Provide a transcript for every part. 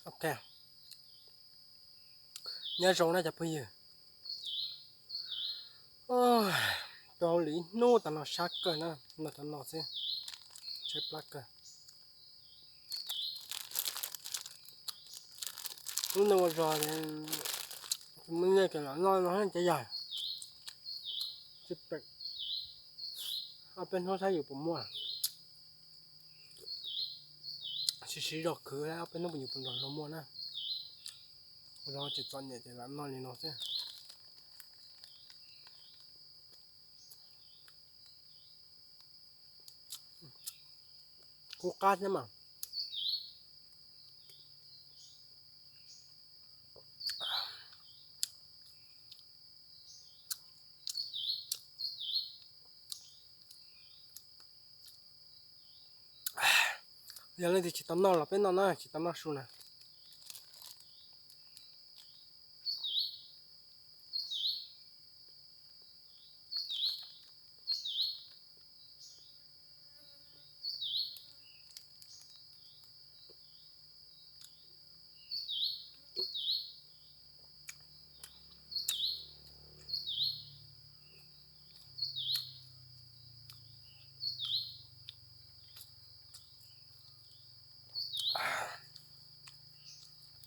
Ok, nyob zoo na cov phooj ywg. Tau hauj lwm ib hnub tas no sab kawg na, no cov no xwb, tshaib plab kawg. Lub neej ua zog, muaj nyiaj ces lam noj no cov yog, ob peb hnub saib yus puas muaj. Siv siv zog khwv, ob peb hnub puas yus puas nrog luag muaj na. Ua zog tsis txom nyem ces lam noj li no xwb. Kub qab thiab mas. Yog leej twg tsis tau noj los peb noj na, tsis tau noj su na.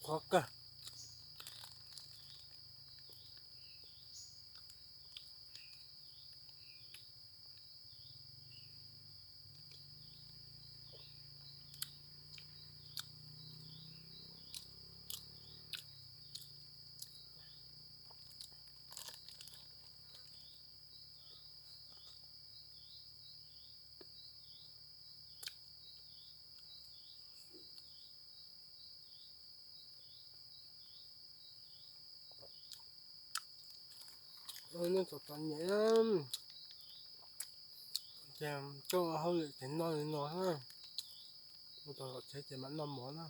Qhuav kawg. Ua neej txom txom nyem, ces coj hauj lwm ces noj li no, mus tom tom tsev ces mam noj mov na.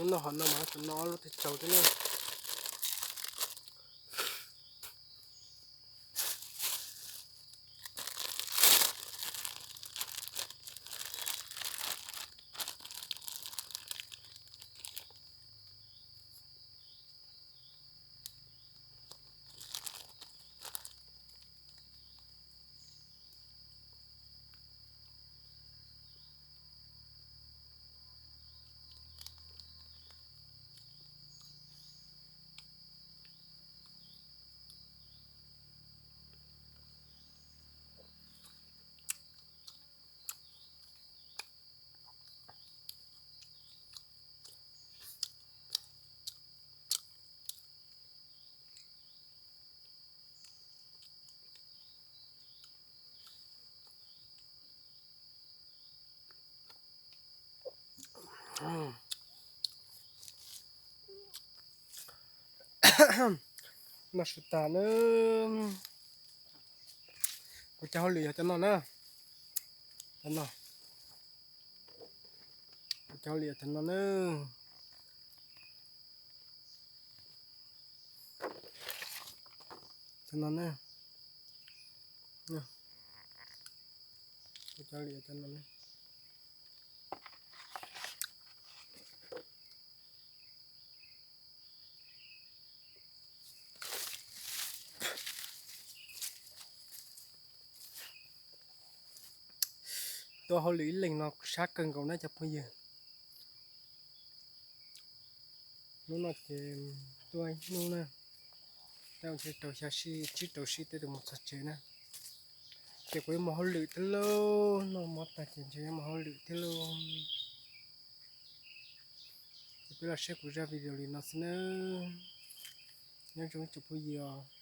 Noj hom no mas tam no ob lub teb tsaus thiab na. Noj su tas na. Kuv cov hauj lwm yog cov no na. Cov no. Kuv cov hauj lwm yog cov no na. Cov no na. Kuv cov hauj lwm yog cov no na. Tuaj hauj lwm ib leeg no sab kawg nkaus na cov phooj ywg. Hnub no ces tuaj ib hnub na, tej zaum ntshe rau xya sij tsib rau sij tej zaum mus txog tsev na. Ces kuv yuav mus hauj lwm thiab lauj, noj mov tag ces ntshe yuav mus hauj lwm thiab lauj. Ces peb los saib kuv zaj video li no xwb nawb. Nyob zoo ib tsoom phooj ywg os.